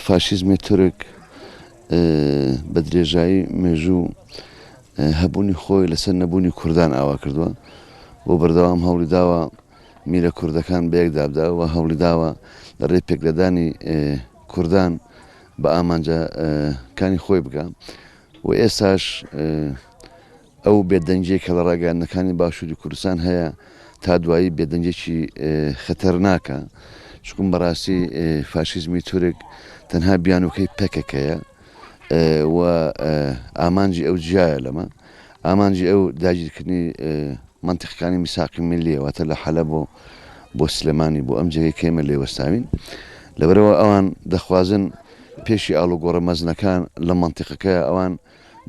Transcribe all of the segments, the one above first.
فاشیزمی تورک بە درێژایی مێژوو هەبوونی خۆی لەسەر نەبوونی کوردان ئاوا کردووە و بەردەوام هەوڵی داوە میرە کوردەکان بەیەکدا بدا و هەوڵی داوە لە ڕێی پێکدادانی کوردان بە ئامانجەکانی خۆی بگا و ئێستاش ئەو بێدەنگیەی کە لە ڕاگەیاندنەکانی باشووری کوردستان هەیە تا دوایی بێدەنگیەکی خەتەرناکە، چونکم بەڕاستی فاشیزمی تورک تەنها بیانووکەی پەکەکەیە و ئامانجی ئەو جیایە لەمە، ئامانجی ئەو داگیرکردنی مەنتیقەکانی میساقی میللیە، واتە لە حەلەب و بۆ سلێمانی بۆ ئەم جێگەی کە ئێمە لێی وەستاوین، لەبەرئەوە ئەوان دەخوازن پێشی ئاڵوگۆڕە مەزنەکان لە مەنتیقەکەیا ئەوان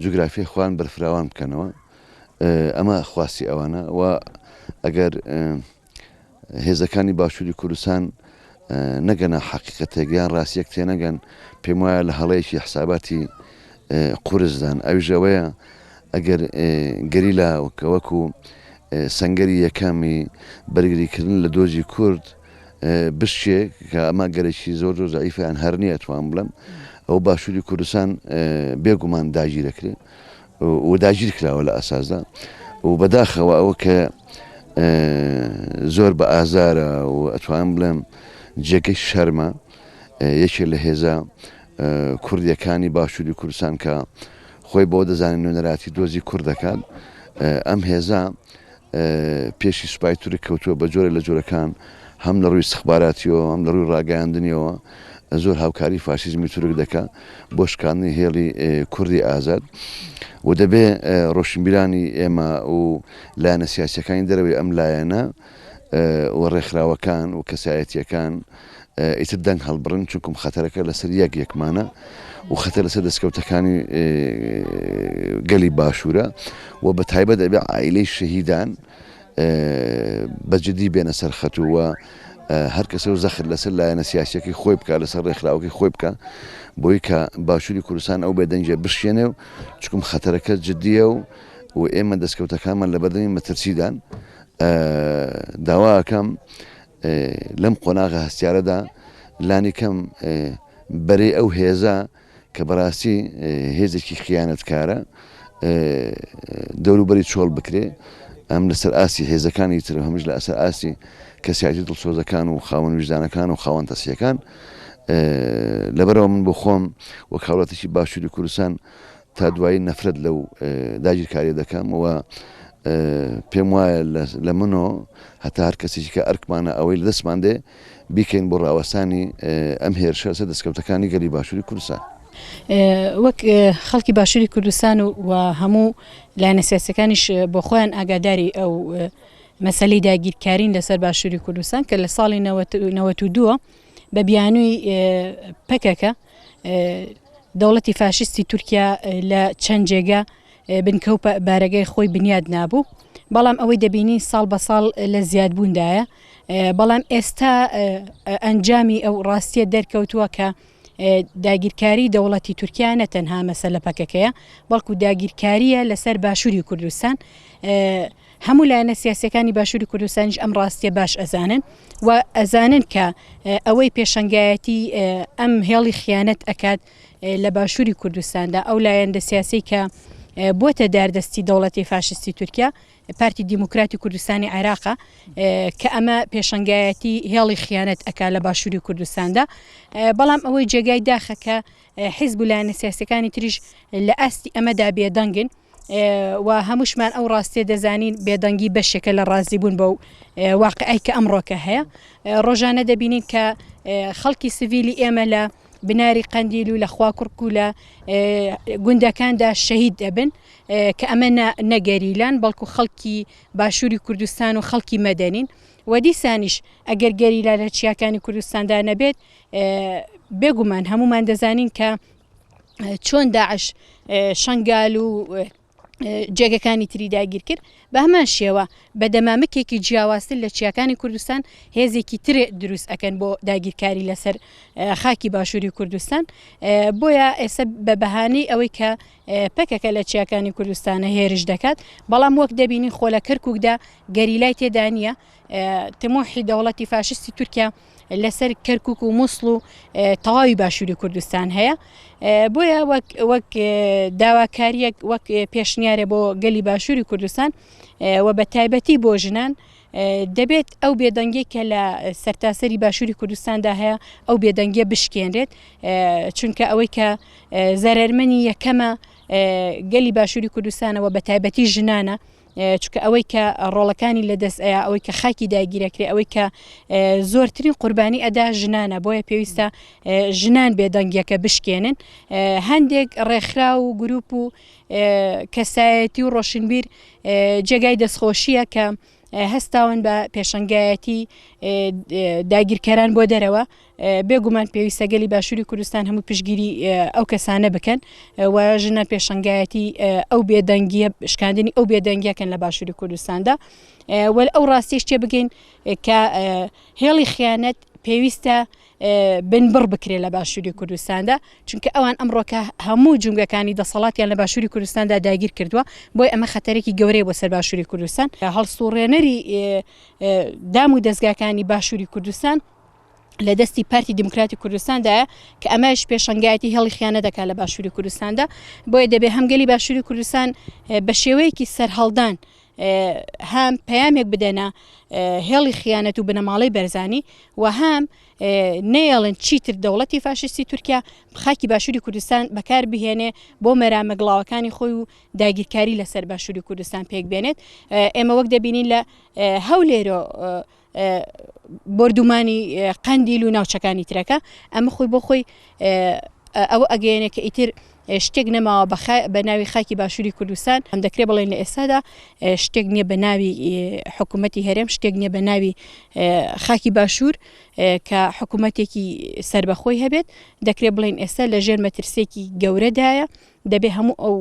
جوگرافیای خۆیان بەرفراوان بکەنەوە، ئەمە خواستی ئەوانە و ئەگەر هێزەکانی باشووری کوردستان نەگەنە حەقیقەتێک یان ڕاستیەک تێنەگەن، پێم وایە لە هەڵەیەکی حساباتی قورسدان، ئەویش ئەوەیە ئەگەر گەریلا کە وەکو سەنگەری یەکەمی بەرگریکردن لە دۆزی کورد بشکێ کە ئەمە گەرێکی زۆر زۆر زەعیفە یان هەر نییە ئەتوانم بڵێم ئەو باشووری کوردستان بێگومان داگیرەکرێ و داگیر کراوە لە ئەساسدا و بەداخەوە ئەوە کە زۆر بە ئازارە و ئەتوانم بڵێم جێگەی شەرمە یەکێ لە هێزە کوردیەکانی باشووری کوردستان کە خۆی بۆ دەزانێت نوێنەراتی دۆزی کورد دەکات ئەم هێزە پێشی سوپای تورک کەوتووە بە جۆرێک لە جۆرەکان هەم لە ڕووی ئیستخباراتیەوە هەم لە ڕووی ڕاگەیاندنیەوە زۆر هاوکاری فاشیزمی تورک دەکا بۆ شکاندنی هێڵی کوردی ئازاد و دەبێ ڕۆشنبیرانی ئێمە و لایەنە سیاسیەکانی دەرەوەی ئەم لایەنە و ڕێکخراوەکان و کەسایەتیەکان ئیتر دەنگ هەڵبڕن چونکم خەتەرەکە لەسەر یەک یەکمانە و خەتەر لەسەر دەستکەوتەکانی گەلی باشوورە و بە تایبەت ئەبێ عائیلەی شەهیدان بە جدی بێنە سەر خەت و هەر کەسە و زەخت لەسەر لایەنە سیاسیەکەی خۆی بکە لەسەر ڕێکخراوەکەی خۆی بکە بۆی کە باشووری کوردستان ئەو بێدەنگێ بشکێنێ و چکم خەتەرەکە جدیە و و ئێمە دەستکەوتەکانمان لە بەردەمی مەترسیدان داواکەم لەم قۆناغە هەستیارەدا لانیکەم بەرەی ئەو هێزە کە بەڕاستی هێزێکی خیانەتکارە دەوروبەری چۆڵ بکرێ ئەم لەسەر ئاستی هێزەکانی تر هەمش لە ئەسەر ئاستی کەسایەتی دڵسۆزەکان و خاوەن ویژدانەکان و خاوەن تەسیەکان لەبەرەوە من بۆ خۆم وەک هاوڵاتیی باشووری کوردستان تا دوایی نەفرەت لەو داگیرکاریە دەکەم و پێم وایە لە منۆ هەتا هەر کەسێکی کە ئەرکمانە ئەوەی لە دەستمان دێ بیکەین بۆ ڕاوەستانی ئەم هێرشە لەسەر دەستکەوتەکانی گەلی باشووری کوردستان. وەک خەڵکی باشووری کوردستان و هەموو لایەنە سیاسەکانیش بۆ خۆیان ئاگاداری ئەو مەسەلەی داگیرکارین لەسەر باشووری کوردستان کە لە ساڵی 92 بە بیانووی پەکەکە دەوڵەتی فاشیستی تورکیا لە چەند جێگە بنکە و بارەگای خۆی بنیاد نابوو، بەڵام ئەوەی دەبینین ساڵ بە ساڵ لە زیادبووندایە، بەڵام ئێستا ئەنجامی ئەو ڕاستیە دەرکەوتووە کە داگیرکاری دەوڵەتی تورکیا نە تەنها مەسەلە پەکەکەیە، بەڵکو داگیرکاریە لەسەر باشووری کوردستان. هەموو لایەنە سیاسیەکانی باشووری کوردستانیش ئەم ڕاستیە باش ئەزانن و ئەزانن کە ئەوەی پێشەنگایەتی ئەم هێڵی خیانەت ئەکات لە باشووری کوردستاندا ئەو لایەندە سیاسی کە بۆتە داردەستی دەوڵەتی فاشستی تورکیا پارتی دیموکراتی کوردستانی عێراقە کە ئەمە پێشەنگایەتی هێڵی خیانەت ئەکا لە باشووری کوردستاندا بەڵام ئەوەی جێگای داخە کە حیزب و لایەنە سیاسەکانی تریش لە ئاستی ئەمەدا بێدەنگن و هەمووشمان ئەو ڕاستیە دەزانین بێدەنگی بەشێکە لە ڕازیبوون بەو واقعی کە ئەمڕۆکە هەیە ڕۆژانە دەبینین کە خەڵکی سڤیلی ئێمە لە بناری قەندیل و لە خواکوڕک و لە گوندەکاندا شەهید دەبن کە ئەمە نەگەریلان بەڵکو خەڵکی باشووری کوردستان و خەڵکی مەدەنین و دیسانیش ئەگەر گەریلا لە چیاکانی کوردستاندا نەبێت بێگومان هەمومان دەزانین کە چۆن داعش شەنگال و جێگەکانی تری داگیر کرد بە هەمان شێوە بە دەمامکێکی جیاوازتر لە چیاکانی کوردستان هێزێکی تر دروست ئەکەن بۆ داگیرکاری لەسەر خاکی باشووری کوردستان بۆیە ئێستا بە بەهانەی ئەوەی کە پەکەکە لە چیاکانی کوردستانە هێرش دەکات بەڵام وەک دەبینین خۆ لە کەرککدا گەریلای تێدا نییە تموحی دەوڵەتی فاشستی تورکیا. لەسەر کەرکک و مووسڵ و تەواوی باشووری کوردستان هەیە بۆیە وەک وەک داواکاریەک وەک پێشنیارێ بۆ گەلی باشووری کوردستان و بە تایبەتی بۆ ژنان دەبێت ئەو بێدەنگی کە لە سەرتاسەری باشووری کوردستاندا هەیە ئەو بێدەنگیە بشکێنرێت چونکە ئەوەی کە زەرەرمەنی یەکەمە گەلی باشووری کوردستانەوە بە تایبەتی ژنانە چونکە ئەوەی کە ڕۆڵەکانی لە دەست ئەیا ئەوەی کە خاکی داگیرەکرێ ئەوەی کە زۆرترین قوربانی ئەدا ژنانە بۆیە پێویستە ژنان بێدەنگیەکە بشکێنن هەندێک ڕێکخرا و گروپ و کەسایەتی و ڕۆشنبیر جێگای دەستخۆشیە کە هەستاون بە پێشەنگایەتی داگیرکەران بۆ دەرەوە بێگومان پێویستە گەلی باشووری کوردستان هەموو پشگیری ئەو کەسانە بکەن و ژنان پێشەنگایەتی ئەو بێدەنگیە شکاندنی ئەو بێدەنگیەکەن لە باشووری کوردستاندا وەل ئەو ڕاستیش تێ بگەین کە هێڵی خیانەت پێویستە بنبڕ بکرێت لە باشووری کوردستاندا چونکە ئەوان ئەمڕۆکە هەموو جومگەکانی دەسەڵاتیان لە باشووری کوردستاندا داگیر کردووە بۆی ئەمە خەتەرێکی گەورەیە بۆ سەر باشووری کوردستان هەڵسوڕێنەری دام و دەزگاکانی باشووری کوردستان لە دەستی پارتی دیموکراتی کوردستاندایە کە ئەمەش پێشەنگایەتی هێڵی خیانە دەکات لە باشووری کوردستاندا بۆیە دەبێ هەم گەلی باشووری کوردستان بە شێوەیەکی سەرهەڵدان هەم پەیامێک بدەنە هێڵی خیانەت و بنەماڵەی بەرزانی و هەم نەیەڵن چیتر دەوڵەتی فاشیستی تورکیا خاکی باشووری کوردستان بەکار بهێنێ بۆ مەرامە گڵاوەکانی خۆی و داگیرکاری لەسەر باشووری کوردستان پێک بێنێت ئێمە وەک دەبینین لە هەولێرۆ بۆردومانی قەندیل و ناوچەکانی ترەکە ئەمە خۆی بۆ خۆی ئەوە ئەگەیەنێ کە ئیتر شتێک نەماوە بە ناوی خاکی باشووری کوردستان ئەم دەکرێت بڵێن لە ئێستادا شتێک نییە بە ناوی حکوومەتی هەرێم شتێک نییە بە ناوی خاکی باشوور کە حکوومەتێکی سربەخۆی هەبێت دەکرێت بڵێن ئێستا لە ژێر مەترسێکی گەورەدایە دەبێ هەموو ئەو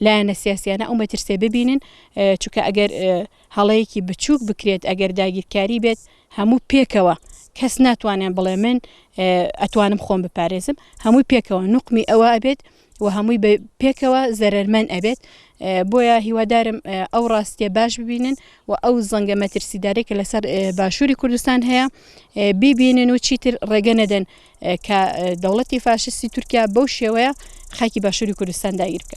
لایەنە سیاسیانە ئەو مەترسێ ببینن چونکە ئەگەر هەڵەیەکی بچووک بکرێت ئەگەر داگیرکاری بێت هەموو پێکەوە کەس ناتوانێن بڵێ من ئەتوانم خۆم بپارێزم هەمووی پێکەوە نوقمی ئەوە ئەبێت و هەمووی پێکەوە زەرەرمەند ئەبێت بۆیە هیوادارم ئەو ڕاستیە باش ببینن و ئەو زەنگە مەترسیدارێک کە لەسەر باشووری کوردستان هەیە بیبینن و چیتر ڕێگە نەدەن کە دەوڵەتی فاشستی تورکیا بەو شێوەیە خاکی باشووری کوردستان داگیر بکە.